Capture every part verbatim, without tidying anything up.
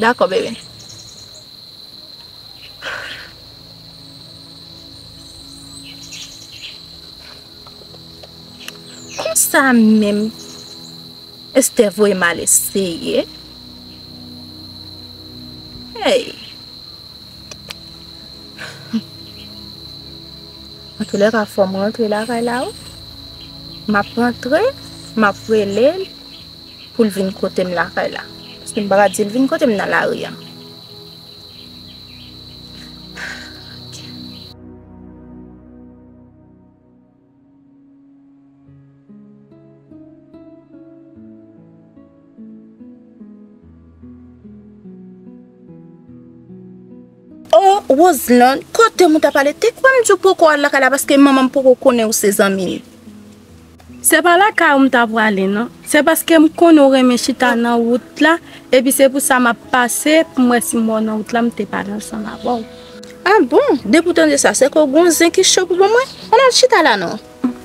Dakò, bebe. Konsa menm, Esther voye m al eseye. Hey! Antoulèka, fò m rantre lakay la, wi. M ap rantre, m ap rele l pou l vin kote m lakay la. Paske m pa ka di l vin kote m nan lari a. Oh, Roseland, kote m ou t ap pale? Te kwè m di w poko al lakay la paske manman m poko konnen ou se zanmi l. Se pa lakay ou m ta prale, non. Se paske m konnen ou renmen chita nan wout la, epi se pou sa m ap pase, pou m wè si m wè w nan wout la, m te pale ansanm avè w. Ah bon? Depi w tande sa, se ke w gon zen ki cho pou ban mwen? Ann al chita la, non.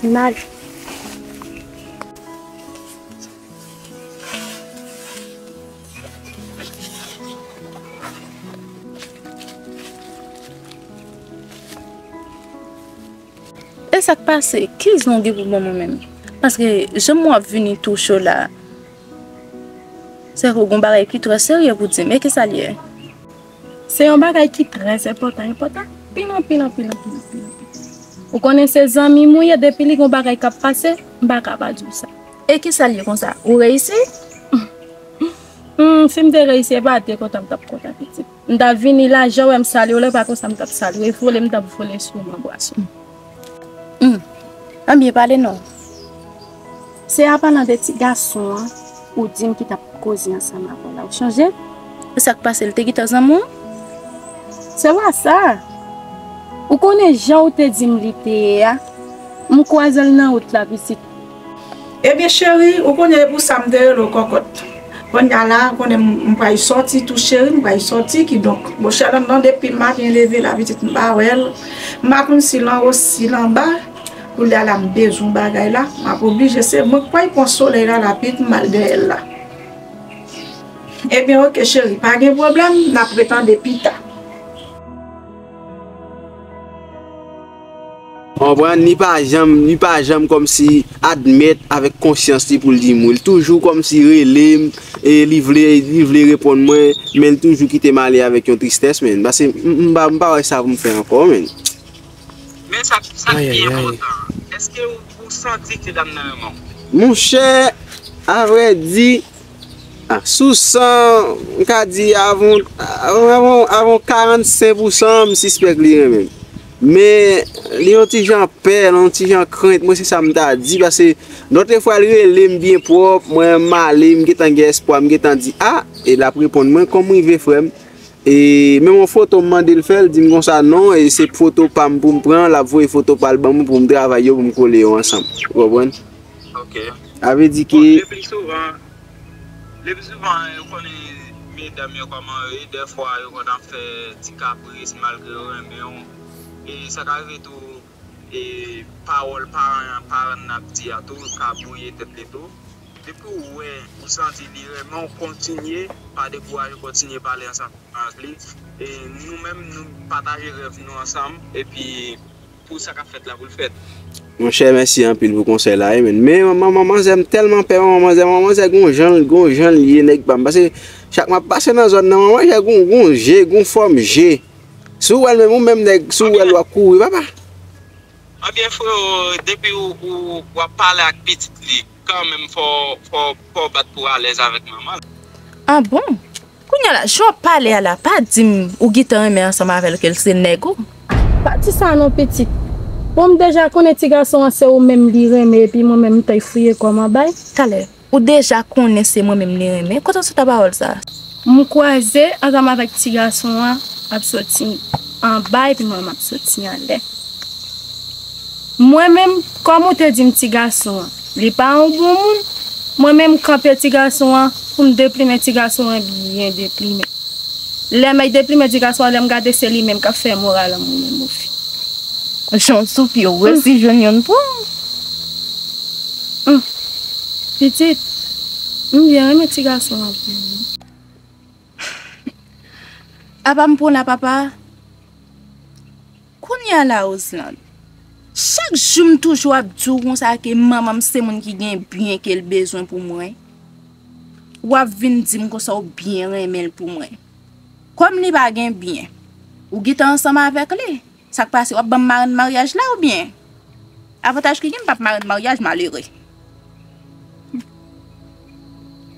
N ale. E sa k pase? Ki zen w gen pou ban mwen menm? Paske jan w ap vini tou cho la, se ke w gon bagay ki trè serye pou di m. E ki sa l ye? Se yon bagay ki trè enpòtan, enpòtan anpil, anpil, anpil, anpil, anpil, anpil. Ou konnen se zanmi m ou ye, depi li gon bagay k ap pase, m pa ka pa di w sa. E ki sa l ye konsa? Ou reyisi? Hmm, si m te reyisi, e pa de kontan m t ap kontan, pitit. M t ap vini la, jan w wè m salye w la, e pa konsa m t ap salye w. E vole m t ap vole sou w, mon bwason. Hmm. An byen pale non. Se apalan de ti gason an, ou di m ki t ap koze ansanm avè w la. Ou chonje? E sa k pase, l te gentan zanmi w? Se pa sa. Ou konnen jan ou te di m li te ye a? M kwaze l nan wout la, pitit. Ebyen, cheri, ou konnen e pou sa m te rele w kòkòt. Kounye a la, ou konnen m, m pral sòti tou, cheri, m pral sòti, kidonk, Roseland nan depi maten leve la, pitit, m pa wè l. M pa konn si l anwo, si l anba. Kounye a la, m bezwen bagay la, m ap oblije, se mwen k pral pran solèy la, la, pitit, m al dèyè l la. Ebyen, oke, cheri, pa gen pwoblèm, n ap retande pita. Konprann, li pa janm, li pa janm kòmsi admèt avèk konsyans li pou l di m wi. Li toujou kòmsi rele m, e li vle, li vle reponn mwen, men li toujou kite m ale avèk yon tristès, menn. Paske m, m pa, m pa wè sa pou m fè ankò, menn. Men sa, sa ki pi enpòtan an, èske ou, ou santi ke dam nan renmen w? Monchè, avrèdi, ah, sou san, m ka di avon, avon, avon karannsenk pousan, m sispèk li renmen m. Men, li yon ti jan pè, yon ti jan krent, mwen se sa m ta di, paske lòt fwa l rele m byen pwòp, mwen m ale, m gentan gen espwa, m gentan di, ah, e l ap reponn mwen, kòman w rive frè m? E menm yon foto m mande l fè, l di m konsa non, e se foto pa m pou m pran, l ap voye foto pa l ban mwen pou m travay yo, pou m kole yo ansanm. Ou konprann? Ok. Sa vle di ke bon, le pli souvan, le pli souvan, ou konnen medam yo kòman yo ye, dèfwa yo konn ap fè ti kapris malgre yo renmen w. E sa ka rive tou, e pawòl paran, paran n ap di a tou ka bwouye tèt li tou. Depi w wè, ou santi li renmen w, kontinye, pa dekouraje, kontinye pale ansanm ak li. E nou menm, nou pataje rèv nou ansanm, epi pou sa k ap fèt la, pou l fèt. Monchè, mèsi anpil pou konsèy la, wi, menn. Men manman manzè, m tèlman pè manman manzè, manman manzè gon jan l, gon jan l ye nèg pa m. Paske chak m ap pase nan zòn nan, manman manzè gon, gon je, gon fòm je. Si w wè l menm, ou menm nèg, si w wè l, w ap kouri, papa. Ebyen, freo, depi w, w, w ap pale ak pitit li, kanmenm, fò, fò, fò w bat pou w alèz avèk manman l. Ah bon? Kounye a la, jan w ap pale a la, pa di m ou gentan renmen ansanm avè l, ke l se nèg ou. Pa di sa non, pitit. Bon, m deja konnen ti gason an se ou menm li renmen, epi mwen menm m t al fouye kò m an ba l. Talè, ou deja konnen se mwen menm li renmen. Kote w sot a pawòl sa a? M kwaze ansanm avèk ti gason an ap soti anba, epi mwen menm m ap soti anlè. Mwen menm, kòm ou te di m ti gason an, li pa yon bon moun, mwen menm m kanpe ti gason an pou m deplimen ti gason an byen deplimen. Lè m ap deplimen ti gason an, lè m gade se li menm k ap fè moral an mwen menm, mofi. Jan w soufri, ou resi jwenn youn pou ou. Hum. Pitit, m byen renmen ti gason an pou ou. Apa m pran la, papa? Kounye a la, Roseland, chak jou m toujou ap di w konsa ke manman m se moun ki gen byen ke l bezwen pou mwen. W ap vin di m konsa w byen renmen l pou mwen. Kòm li pa gen byen, ou gentan ansanm avèk li. Sa k pase, w ap ban m marenn maryaj la oubyen? Avantaj ki gen, m p ap marenn maryaj malere.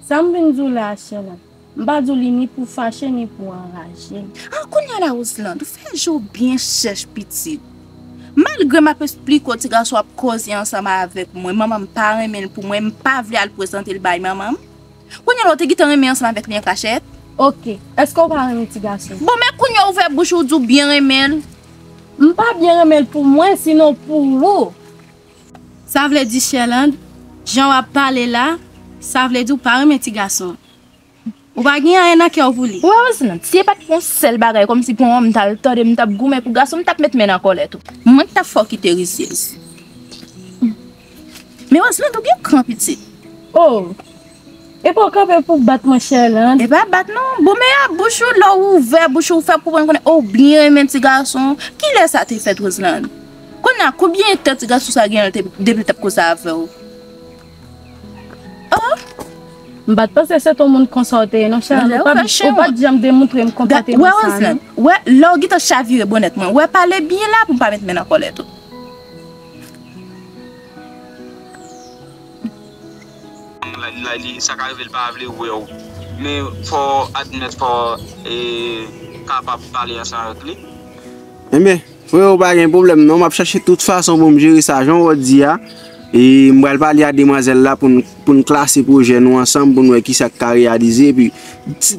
Sa m vin di w la a, Sherlande, m pa di w li ni pou fache ni pou anraje. An, kounye a la, Roseland, ou fè je w byen chèch, pitit. Malgre m ap esplike w ti gason ap koze ansanm avèk mwen, manman m pa renmen l pou mwen, m pa vle al prezante l bay manman m. Kounye a la, ou te gentan renmen ansanm avèk li an kachèt? Oke. Èske w pa renmen ti gason? Bon, men kounye a ou ouvè bouch ou di w byen renmen l. M pa byen renmen l pou mwen, sinon pou ou. Sa vle di, Sherlande, jan w ap pale la, sa vle di w pa renmen ti gason. Ou pa gen anyen nan kè w pou li. Wè, Roseland, si e pa t pou yon sèl bagay, kòmsi pou yon òm t al tande m t ap goumen pou gason, m t ap met men nan kòlèt ou. Mwen t ap fè w kite rizyèz. Men Roseland, ou gen kran, pitit. Oh! Epi w kanpe pou bat mwen, Sherlande. E pa bat non. Bon, men a bouch ou, lè w ouvè bouch ou, ou fè pou mwen konnen, oh, w byen renmen ti gason. Kilè sa te fèt, Roseland? Kounye a, konbyen tan ti gason sa gen depi, depi l t ap koze avè w? Oh! M pa t panse se t yon moun konsa w te ye, non, Sherlande. Ou pa t janm demontre m konpòteman sa, non. Wè, Roseland, wè, lè w gentan chavire bonnèt mwen, wè, pale byen la pou m pa met men nan kòlèt ou. La, la, li, sa ka rive l pa vle wè w. Men fò w admèt, fò w, e, kapab pale ansanm avèk li. Enben, freo, pa gen pwoblèm non. M ap chache tout fason pou m jere sa jan w di a. E m pral pale a demwazèl la pou n, pou n klase pwojè nou ansanm, pou n wè kisa k ka reyalize. Epi,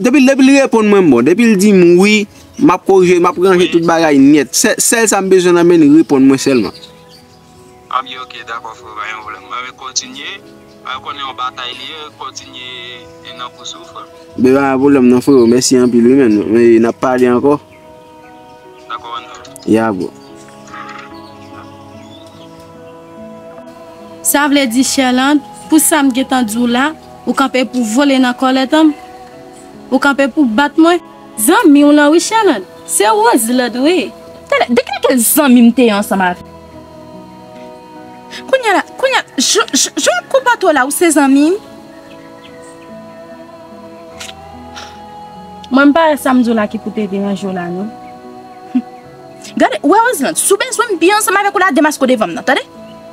depi, depi l reponn mwen bon, depi l di m wi, m ap korije, m ap ranje tout bagay nèt. Sè-, sèl sa m bezwen nan men l, reponn mwen sèlman. Anben, oke, dakò, frè, pa gen pwoblèm. Anben, kontinye. Ou konnen yon batay li ye, kontinye nan kous ou, frè. Ben, pa gen pwoblèm non, frè. Mèsi anpil, wi, men. Men, n ap pale ankò. Dakò, ann. Ya, bro. Sa vle di, Sherlande, pou sa m gentan di w la, ou kanpe pou vole nan kòlèt an m? Ou kanpe pou bat mwen? Zanmi w lan wi, Sherlande. Se Roseland wi. Talè, de kèl zanmi m te ye ansanm avè w? Kounye a la, kounye a, jan, jan, jan w ap konpòte w la, ou se zanmi m? Mwen, m pa wè sa m di w la ki pou te deranje w la, non. Gade, ou wè Roseland, si w bezwen m byen ansanm avèk ou la, demaske w devan m nan, tande?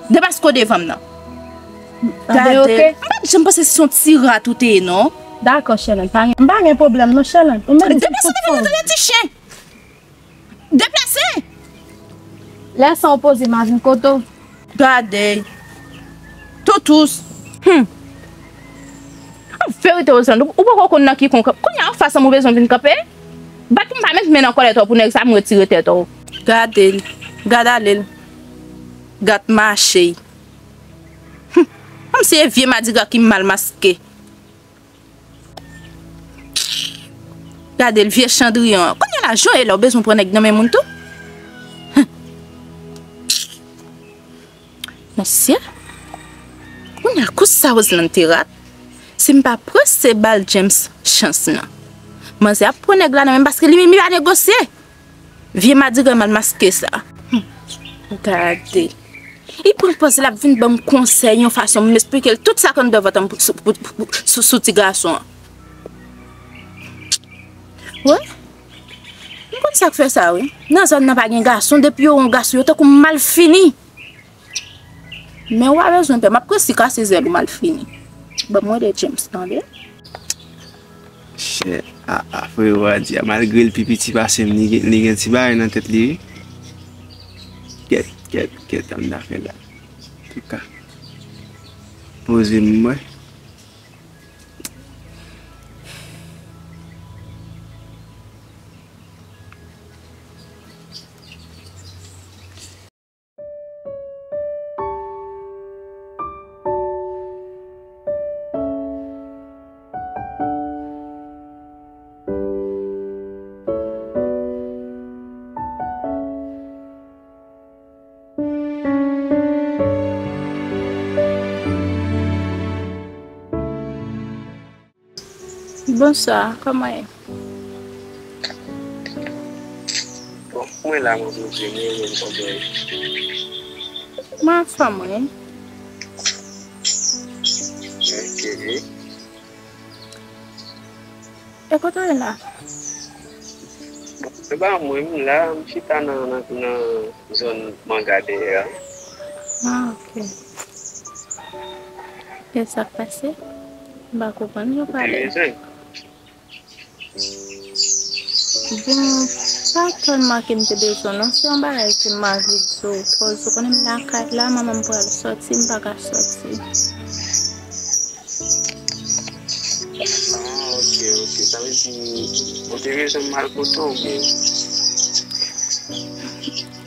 Demaske w devan m nan. Anben, gade, oke. M pa t janm panse se yon ti rat ou te ye, non. Dakò, Sherlande, pa gen, m pa gen pwoblèm, non, Sherlande. Ou mèt di m tout sa w vle. Deplase! Lè sa w poze, m a vin kote w. Gade. Toutous. Hmm. An verite, Roseland, ou, ou poko konn nan ki kon kanpe. Kounye a, anfas an m ou bezwen vin kanpe? Bat pou m pa met men nan kòlèt ou pou nèg sa m retire tèt ou. Gade l. Gad ale l. Gad mache. Hmm. Kòmsi e vye madigra ki mal maske. Gade l, vye chandriyan an. Kounye a la, jan w ye la, ou bezwen pran nèg nan men moun tou? Hum. Mesye. Kounye a, kou sa Roseland te rat. Si m pa prese ba l James chans lan. Manzè ap pran nèg la nan men m paske li menm li pa negosye. Vye madigra mal maske sa. Hum. Gade. Li pran pòz l ap vin ban m konsèy yon fason m esplike l tout sa k anndan vant an m pou, sou, pou, pou, pou, sou, sou ti gason an. Wè. M konn sa k fè sa wi. Nan zòn nan pa gen gason, depi yo wè yon gason, yo tankou malfini. Men ou pa bezwen pè, m ap resi kase zèl ou malfini. Ban m rele James, tande? Chè, a, a, frero a di a, malgre l pi piti pase m, li gen, li gen ti bagay nan tèt li, wi. Kèt, kèt, kèt, sa m ta fè la. Antouka, poze m, mwen. Bonswa, kòman ye? Mwen la, mwen poze, mwen renmen m konprann. Mwen anfòm, wi. Ok. E kote w ye la? E ba mwen, m la, m chita nan, nan, nan zòn manga dèyè a. Ah, ok. E sa k pase? M pa konprann jan w pale. Bon, pa tèlman ke m te bezwen w, non. Se yon bagay ke m anvi di w. Koz ou konnen m lakay la, manman m pral sòti, m pa ka sòti. Ah, ok, ok. Sa vle di, ou te bezwen m al kote w oubyen?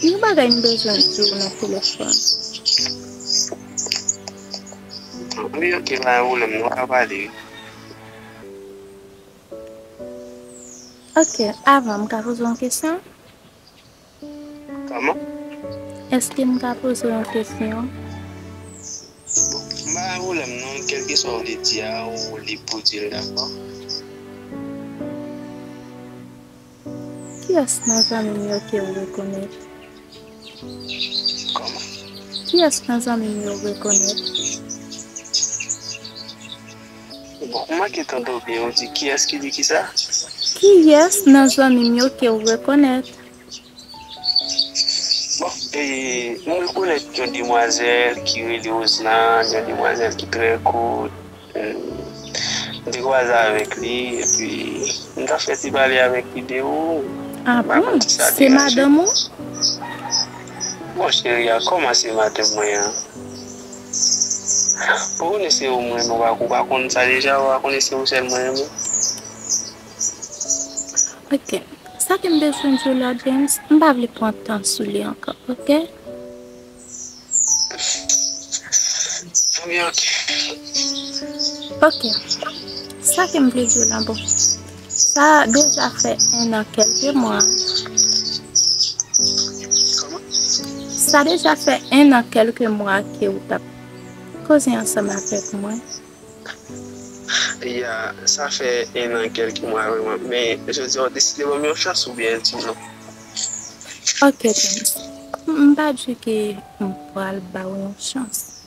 Yon bagay m bezwen di w nan telefòn. Wi, ok, pa gen pwoblèm, nou ka pale. Ok, avan, m ka poze w yon kesyon? Kòman? Èske m ka poze w yon kesyon? Bon, m pa gen pwoblèm non, kèlkeswa w vle di a, ou lib pou di l, dakò? Kiyès nan zanmi m yo ke w rekonèt? Kòman? Kiyès nan zanmi m yo w rekonèt? Bon, m manke tande w byen, ou di kiyès ki di kisa? Kiyès nan zanmi m yo ke w rekonèt? Bon, e, m rekonèt yon demwazèl ki rele Roseland, yon demwazèl ki trè kout. M te kwaze avèk li, epi m t ap fè ti pale avèk li de ou. Ah bon? Se madanm ou? Bon, cheri a, kòman se madanm mwen an? Ou konnen se ou mwen renmen, ou pa, ou pa konn sa deja, ou pa konnen se ou sèl mwen renmen. Ok. Sa ke m bezwen di w la, James, m pa vle pran tan sou li ankò, ok? Ebyen, ok. Ok. Sa ke m vle di w la, bon, sa deja fè en an kèlke mwa. Kòman? Sa deja fè en an kèlke mwa ke w t ap koze ansanm avèk mwen. Ya, sa fè en an kèlke mwa vrèman. Men, jodi a, w deside ban m yon chans oubyen di m non? Ok, James. M pa di ke m pral ba w yon chans.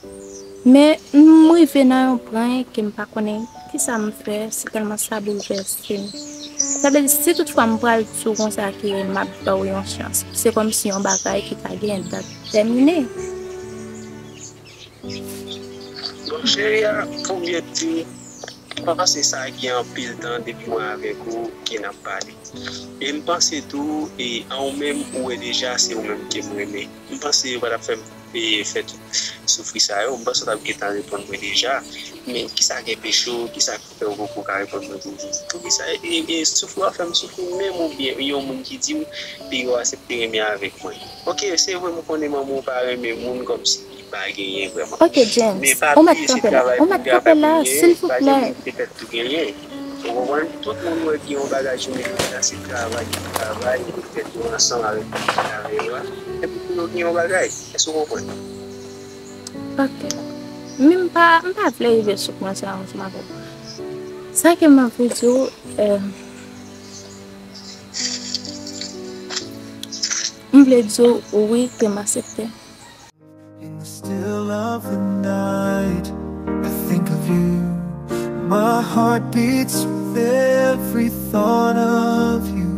Men, m rive nan yon pwen ke m pa konnen kisa m fè, se tèlman sa boulvèse m. Sa vle di, si toutfwa m pral di w konsa ke m ap ba w yon chans, se kòmsi yon bagay ki ta gen dat tèmine. Bon, cheri a, pou byen di w, m panse sa gen anpil tan depi mwen avèk ou ke n ap pale. E m panse tou, e an ou menm, ou wè deja se ou menm ke m renmen. M panse yo pa t ap fè m, e, fè tout soufri sa yo. M panse w t ap gentan reponn mwen deja. Men kisa k enpeche w? Kisa k fè w poko ka reponn mwen toujou? Poukisa, e, e, soufri w ap fè m soufri menm oubyen yon moun ki di w li yo aksepte renmen avèk mwen? Ok, se vre, m konnen manman w pa renmen moun kòmsi li pa genyen vrèman. Ok, James, men pa bliye se travay pou w te fè pou genyen, pa gen moun ki te fèt tou genyen. Ou konprann? Tout moun wè gen yon bagay sou medya, se travay ki travay, e fèt yo ansanm avèk travay yo a. Epi pou yo gen yon bagay. Èske w konprann? Ok. Men m pa, m pa vle rive sou pwen sa a ansanm avè w. Sa ke m anvi di w, eh, m vle di w wi ke m aksepte. In the still of the night, I think of you. My heart beats with every thought of you.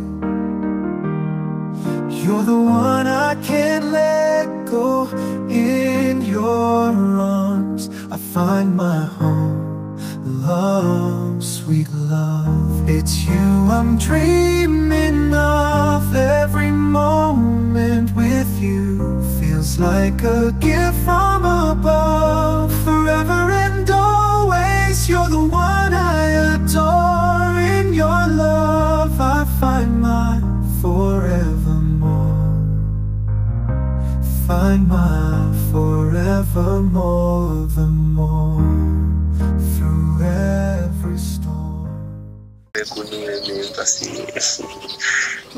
You're the one I can't let go. In your arms, I find my home. Love, sweet love, it's you I'm dreaming of. Every moment with you feels like a gift from above. Forever and always, you're the one I adore. In your love, I find my forevermore. Find my forevermore, the more through every storm. Avèk ou nou renmen, paske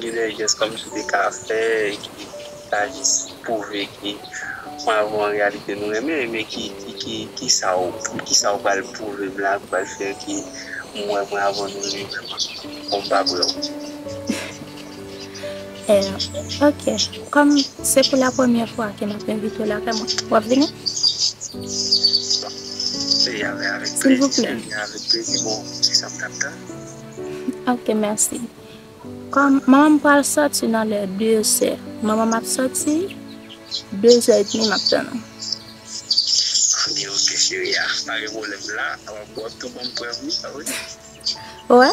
gen de jès kòmsi w te ka fè, ki ta jis pwouve ke mwen avè w an reyalite nou renmen, men ki, ki, ki, ki sa w, ki sa w pral pwouve m la, ki pral fè ke m wè mwen avè w nou renmen vrèman. Bon, m pa kwè w. Ok. Kòm se pou la premyè fwa ke m ap envite w lakay mwen, w ap vini? Se avè, avèk plezi, avèk plezi, bon, se sa m t ap tann. Ok, mèsi. Kòm manman m pral sòti nan lè de zè, manman m ap sòti de zè edmi, m ap tann ou. Anben ok cheri a, pa gen pwoblèm la, w ap tou ban m prèv wi, pa vre? Wè?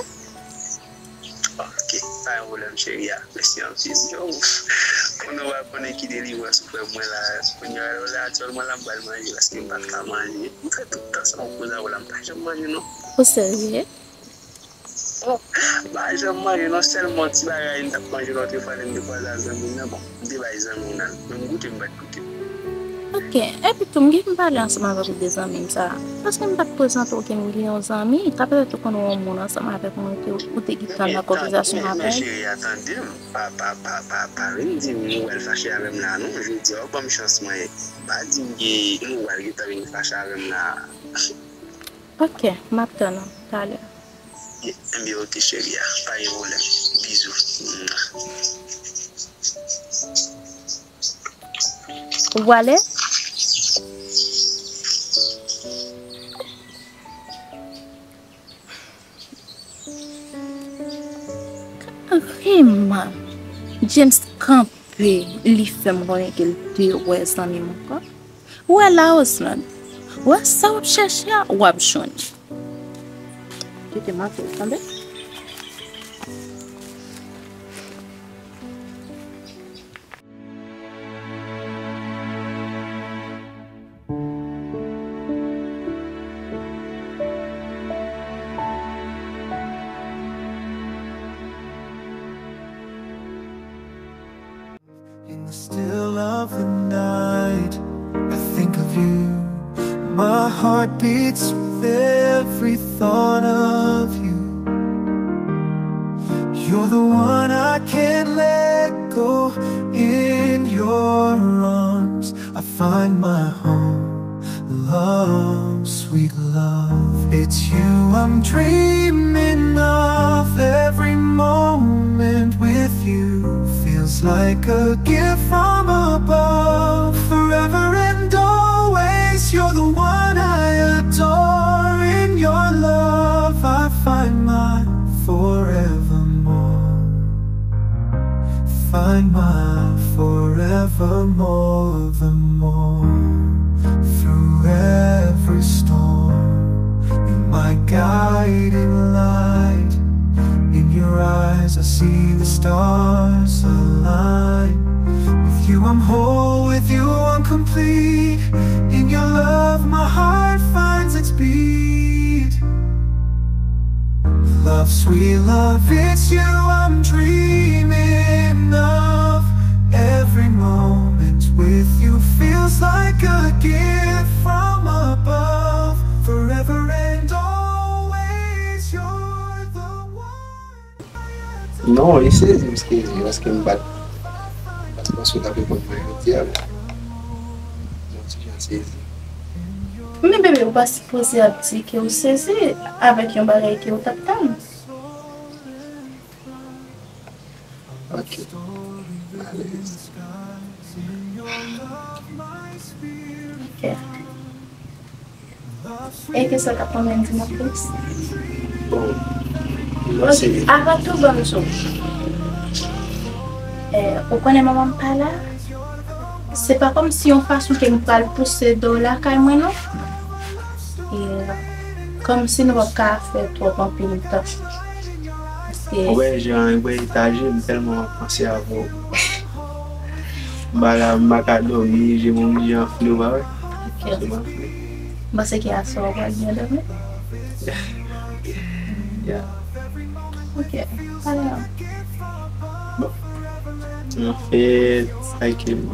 Ok, pa gen pwoblèm cheri a, mèsi anpil. Yo, konnen w pa konnen ki delivrans ou fè mwen la, kounye a la aktyèlman la m pral manje paske m pa t ka manje. M fè tout tan sa m ap poze avè w la, m pa janm manje non. Ou serye? M pa janm manje non, sèlman ti bagay m t ap manje lòt fwa lè m te kwaze ak zanmi m nan, bon, m te bay zanmi m nan, men m goute m pa t goute. Ok, epi tou m gen m pale ansanm avèk ou de zanmi m sa a, paske m pa t prezante w ke m gen yon zanmi, ta petèt ou konn wè yon moun ansanm avèk mwen ke ou te gentan nan konvèsasyon avè l. Cheri a, tande m, pa, pa, pa, pa, pa vin di m ou pral fache avè m la non, jodi a w ban m chans mwen, pa di m ke ou pral gentan vin fache avè m la. Ok, m ap tann ou talè. Ebyen ok cheri a, pa gen pwoblèm. Bizou. Ou pwale? Vreman, James kanpe, li fè m konnen ke l te wè zanmi m ankò. Ou wè la Osland, ou wè sa w ap chèche a, w ap jwenn. Kite m apre w tande. In the still of the night, I think of you. My heart beats with every thought of you. You're the one I can't let go. In your arms, I find my home. Love, sweet love, it's you I'm dreaming of. Every moment with you feels like a gift from above. Forever and always, you're the one I adore. In your love, I find my forevermore. Find my forevermore, the more. Through every storm, you're my guiding light. In your eyes, I see the stars align. With you, I'm whole, with you, I'm complete. In your love, my heart finds its beat. Love, sweet love, it's you I'm dreaming of. Every moment with you feels like a gift from above. Forever and always, you're the one. Non, li sezi m, sezi, paske m pa t, pa t panse w t ap reponn mwen jodi a, men m ti jan sezi. Men bebe, ou pa sipoze ap di ke ou sezi avèk yon bagay ke ou t ap tann. Ok. Alèz. Ok. E kisa w t ap renmen di mwen plis? Bon, mwen se. Avan tou, ban m di w. Eh, ou konnen manman m pa la? Se pa kòmsi yon fason ke m pral pouse do lakay mwen, non. E kòmsi nou p ap ka fè twòp anpil tan. Paske. Ou wè jan, ou wè eta je m, tèlman m ap panse avè w. M pa ka, m pa ka dòmi, je m yon jan fle, ou pa wè? Ok. Se m ap fle. M panse ke aswè w pral byen dòmi. Yeah. Ok. Pale non. Bon. Anfèt, sa ke m,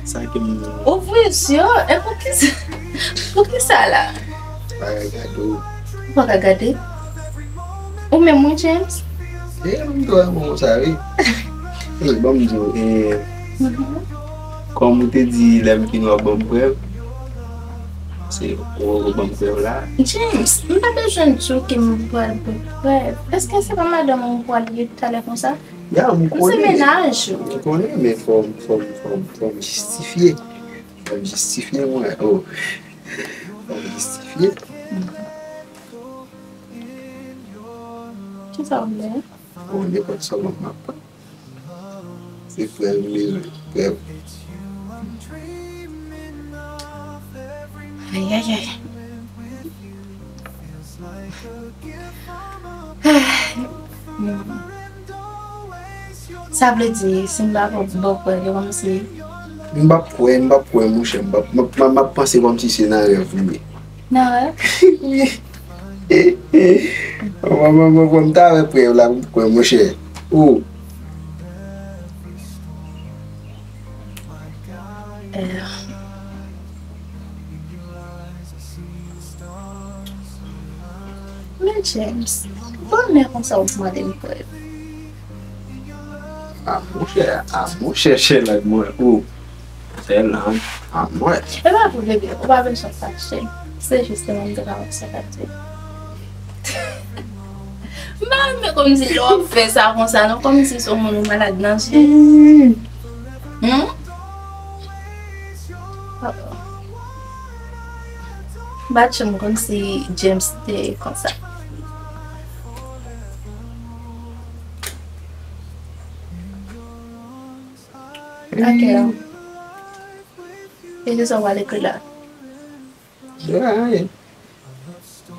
sa ke m. Ouvri zye w, e poukisa, poukisa la? Pa ka gade w. Ou pa ka gade? Ou menm wi, James? E, m dwe bon sa wi. E, ban m di w, e, kòm ou te di lè m vini w ap ban m prèv, se ou, ou ban m prèv la. James, m pa bezwen di w ke m pral ban w prèv. Èske se pa madanm ou m pral ye talè konsa? Ya, m konnen. M se mennaj ou. M konnen, men fò m, fò m, fò m, fò m jistifye. Fò m jistifye mwen. Oh. Fò m jistifye. Kisa w vle? Bon, nenpòt sòm m ap pran. Se prèv m bezwen, prèv. Ayayay. Sa vle di, si m pa ba w prèv, se kòmsi. M p ap kwè, m p ap kwè, monchè. M p ap, m ap, m ap panse kòmsi se nan rèv li ye. Nan rèv? Wi. Mwen, mwen, mwen, mwen, m ta wè prèv la, m kwè, monchè. Ou. Eh. Men James, bonè konsa ou mande m prèv. A monchè, a monchè, chè lang mwen, ou. Chè lang, a mwen. E pa pou bebe, ou pa bezwen fache. Se jis te mande la sa ka di. M pa renmen kòmsi lè w ap fè sa konsa, non, kòmsi se yon moun ou malad nan je. Hmm? M pa t janm konn si James te konsa. Ok. E se sa w pral ekri la? Yo, anyen.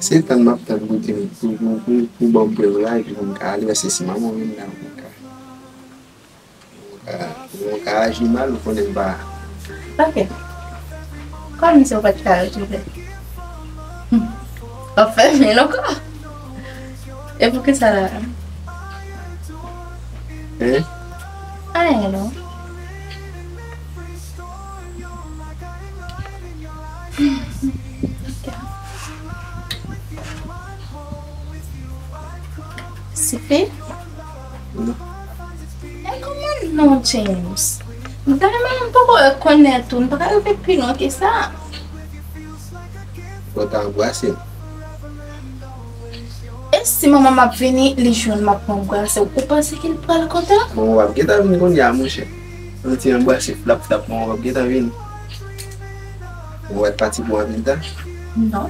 Se tann m ap tann pou di m, pou, pou, pou, pou ban m prèv la, epi pou m ka ale, paske si manman w vin la, pou m ka, pou m ka, pou m ka aji mal, ou konnen m pa. Ok. Kòm si w pa t ka retounen. Hmm. W ap fèmen l ankò. E poukisa la? Hein? Anyen non. Sifi? Non. E kòman non, James? Dayè m poko rekonèt ou, m pa ka rive pi lwen ke sa. Fò w ta anbrase m. E si manman m ap vini, li jwenn m ap anbrase w, ou panse ke l pral kontan? Manman w ap gentan vin kounye a, monchè. Yon ti anbrase flap flap, manman w ap gentan vini. Ou wè pati pou anpil tan? Non.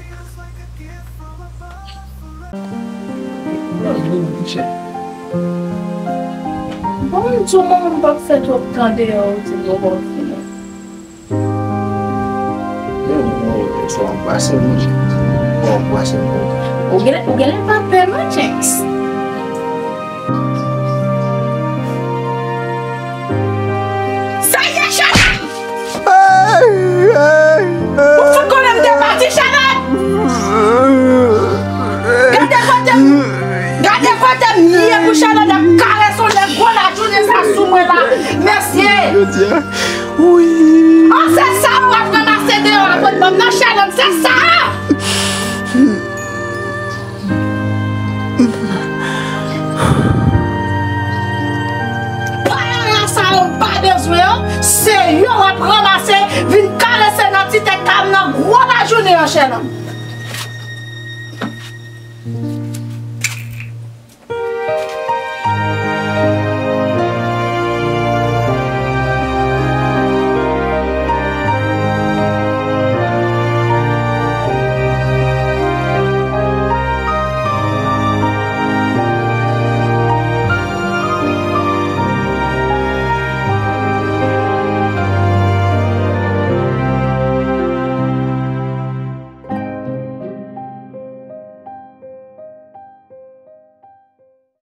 Bon, m di w manman m p ap fè twòp tan deyò, ou di l poko fini. Ou gen, ou gen lè pa pè non, James. Sa ye, Shannon! Ou fout konnen m te pati, Shannon! Gade kote m, gade kote m ye pou Shannon ap karese yon nèg gwo lajounen sa sou mwen la, mesye! Wi. An, se sa w ap ranmase deyò a, pot ban m nan, Shannon, se sa! Paya sa yo m pa bezwen an, se yo w ap ranmase, vin karese nan ti tèt kay m nan gwo lajounen an, Shannon.